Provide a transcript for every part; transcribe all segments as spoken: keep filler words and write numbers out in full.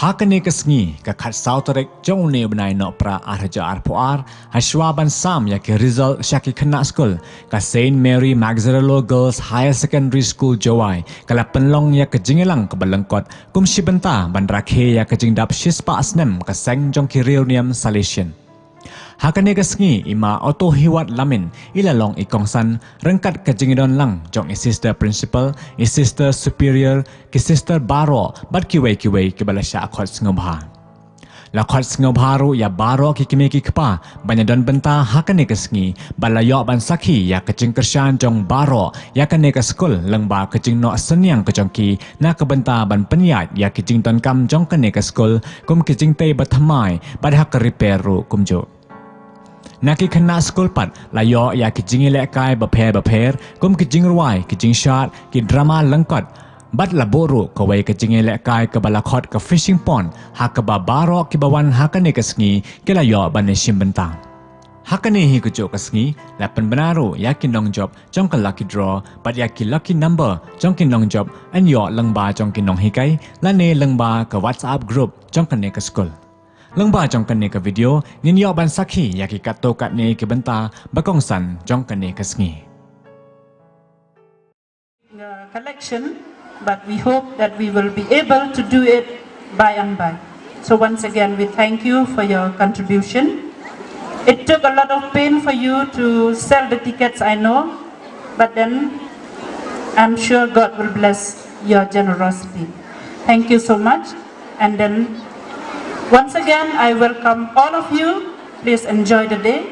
Ha kane ka sngi, ka khatsaw tarik jong une u bnai Nohprah arhajar arphew ar, hashwa ban sam ïa ki result sha ki khynnah skul, ka Saint Mary Mazzarello Girls Higher Secondary School Jowai ka la pynlong ïa ka jingïalang kaba lyngkot kum shi bynta ban rakhe ïa ka jingdap shispah snem ka seng jong ki riewniam Salesian. Ha kane ka sngi i Ma Oto Hiwat Lamin i la long i kongsan ryngkat ka jingdon lang jong i Sister Principal, i Sister Superior, ki Sister baroh bad kiwei kiwei kiba la shah khot sngewbha. La khot sngewbha ruh ïa baroh ki kmie ki kpa ban ïadon bynta ha kane ka sngi bad la ïoh ban sakhi ïa ka jingkyrshan jong baroh ïa kane ka skul lyngba ka jingnoh synñiang ka jong ki na ka bynta ban pynïaid ïa ki jingdonkam jong kane ka skul kum ki jingtei bathymmai bad ha ka repair ruh kumjuh. Na ki khynnah skul pat la ïoh ïa ki jingïalehkai bapher bapher kum ki jingrwai, ki jingshad, ki drama lyngkot bad la buh ruh kawei ka jingïalehkai kaba la khot ka fishing pond ha kaba baroh kiba wan ha kane ka sngi ki la ïoh ban ïashim bynta. Ha kane hi kajuh ka sngi la pynbna ruh ïa ki nongjop jong ka lucky draw bad ïa ki lucky number jong ki nongjop yn ïoh lyngba jong ki nonghikai lane lyngba ka WhatsApp group jong kane ka skul. Lyngba jong kane ka video ngin ïoh ban sakhi ïa ki katto katne ki bynta ba kongsan jong kane ka sngi. Uh, collection, but we hope that we will be able to do it by and by. So once again, we thank you for your contribution. It took a lot of pain for you to sell the tickets, I know, but then I'm sure God will bless your generosity. Thank you so much. And then once again, I welcome all of you. Please enjoy the day.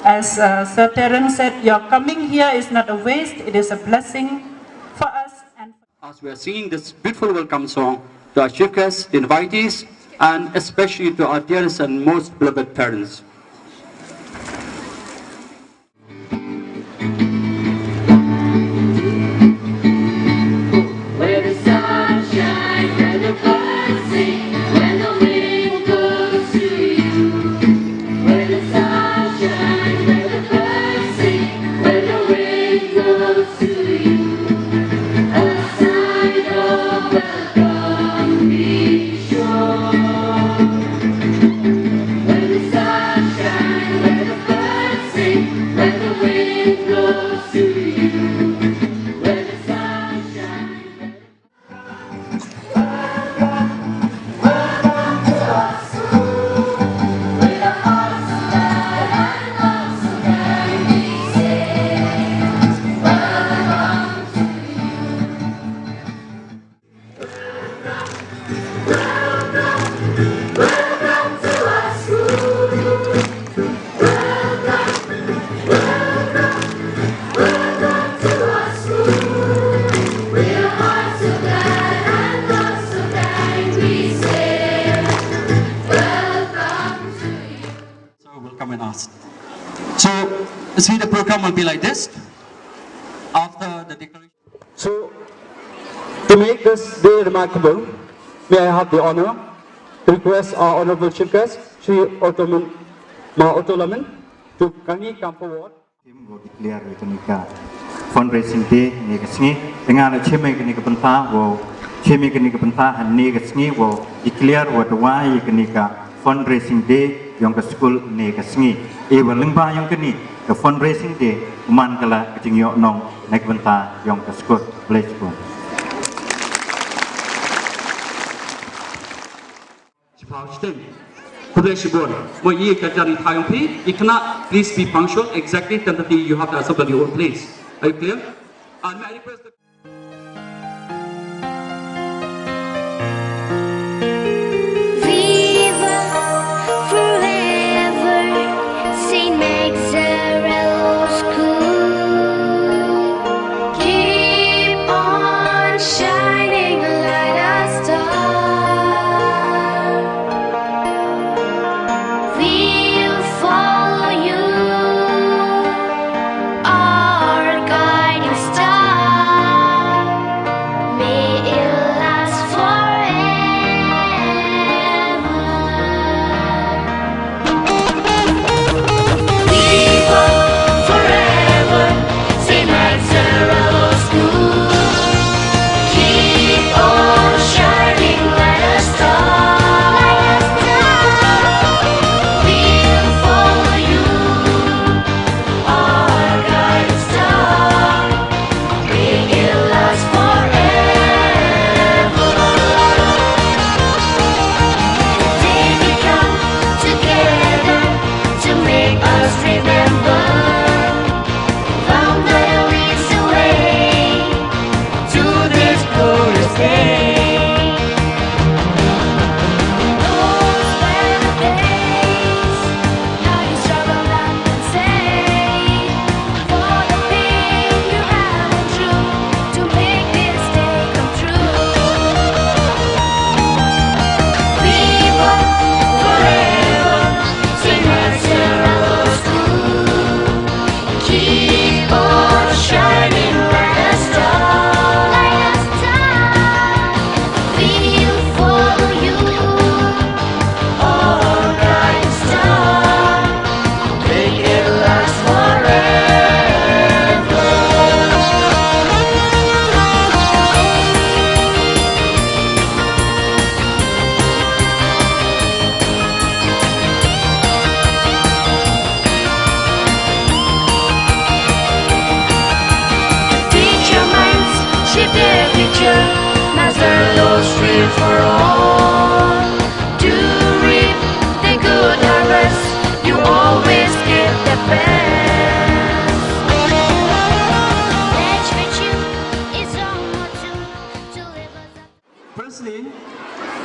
As uh, Sir Terence said, your coming here is not a waste, it is a blessing for us and for As we are singing this beautiful welcome song to our chief guests, the invitees, and especially to our dearest and most beloved parents. So welcome and ask. So, see, the program will be like this. After the declaration. So, to make this day remarkable, may I have the honor to request our honorable chief guest, Shri Otomin, Ma Oto Lamin, to kindly come forward. Team go declare ïa kane ka fundraising day ne ka sngi. Te nga la chim ïa kane ka bynta, wow chim ïa kane ka bynta ha ne ka sngi, wow declare wa dawa ïa kane ka fundraising day yong ka skul ne ka sngi. E wa lyngba yong kane ka fundraising day, man ka la ka jingïoh nong ne ka bynta yong ka skul. Bless you. Shiphaw shiteng. Khublei shibun. Mo i ka jari thayong phi, i khynnah, please be punctual. Exactly ten thirty you have to assemble at your own place. Are you clear? And may I request the Viva forever, Saint Mazzarello School. Keep on shining like a star. We'll follow you, our guiding star.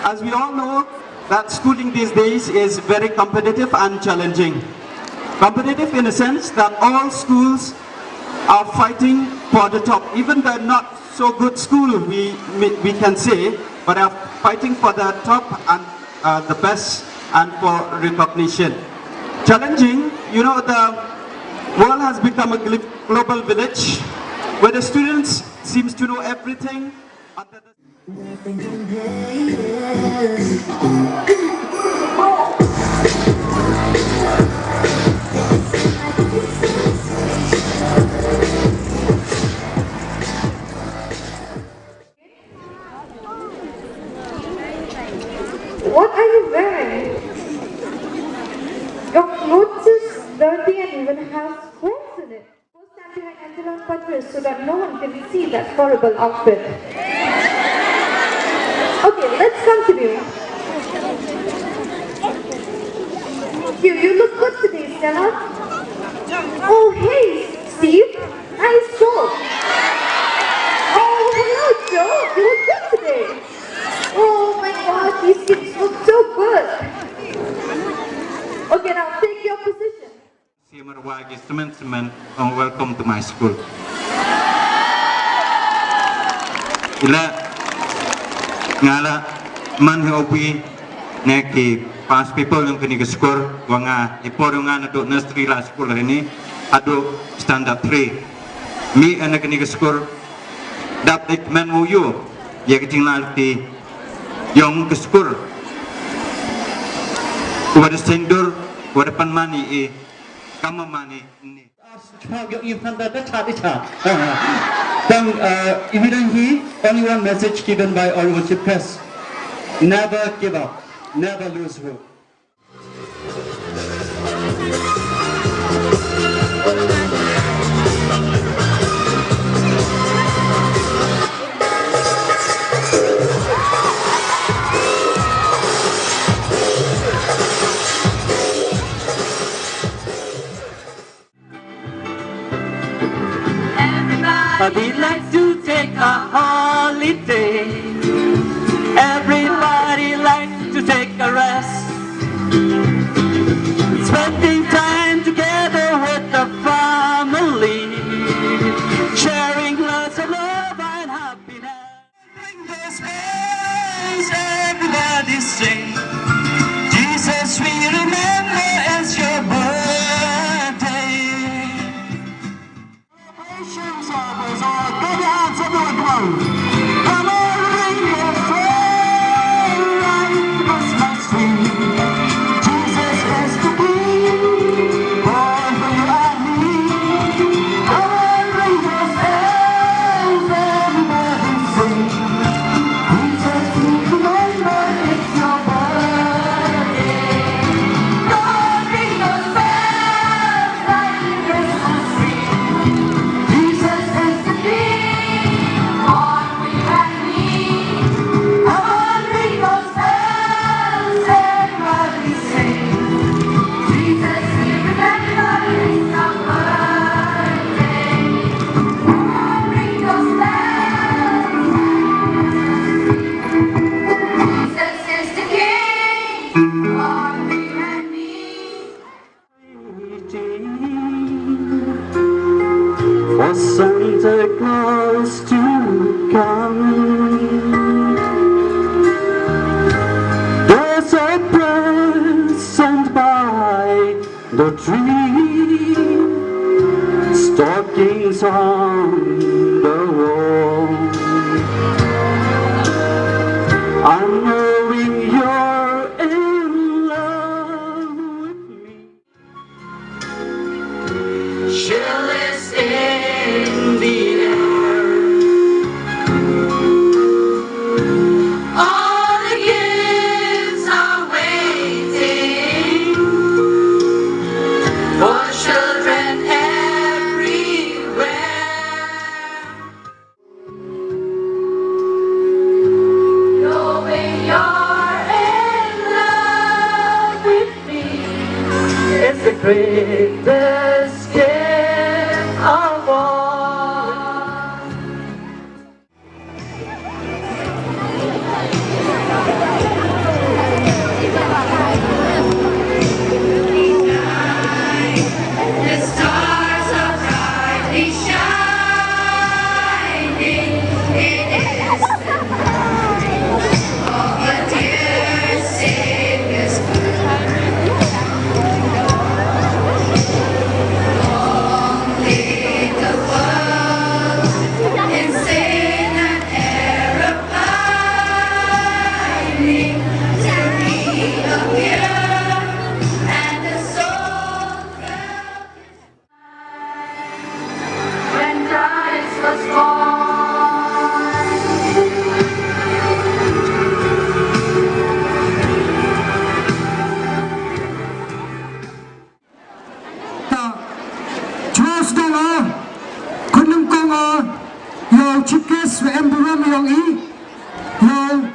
As we all know that schooling these days is very competitive and challenging. Competitive in a sense that all schools are fighting for the top, even the not so good school, we, we can say, but are fighting for the top and uh, the best and for recognition. Challenging, you know, the world has become a gl- global village where the students seems to know everything. What are you wearing? Your clothes is dirty and even has holes in it. Go stand behind Angela and Patris so that no one can see that horrible outfit. Okay, let's continue. You, you look good today, Stella. Oh, hey, Steve. Nice coat. Oh, hello, Joe. You look good today. Oh my God, these kids look so good. Okay, now take your position. Siew marwah ki semen semen, and welcome to my school. Ila nga la man hi obi ne ki past people yong kani ka skur, wa nga i por yong nga naduh nursery la school rini haduh standard three. Mi ana kani ka skur dap dek men wo yo ya ki ting la ti yong ka skur. Wa da sendur, wa da pan mani i kama mani ni. Chwa gyok i phanda da cha di cha. Tang, uh, evidently, only one message given by Honorable Chief Guest. Never give up. Never lose hope. Everybody likes to take a holiday. Everybody likes to take a rest. Spending time together with the family. Sharing lots of love and happiness. Bring those bells, everybody sing. Jesus, we remember as your birthday. Celebrations of us all. Clap your hands, everyone, come on. Come on, ring your bell, right, Christmas tree. Jesus is the King, born for you and me. Come on, ring your bells, everybody sing. Jesus, we remember it's your birthday. Come on, ring those bells like a Christmas tree. Jesus is the King, born for you and me. Come on, ring those bells, everybody sing. Jesus, we remember it's your birthday. Come on, ring those bells. Jesus is the King, born for you and me. Waiting for Santa Claus to come. There's a present by the tree, stockings on the wall. I know when you're in love with me. Chill is in the air. All the kids are waiting for children everywhere. Kes wa em burom yong i. Yo.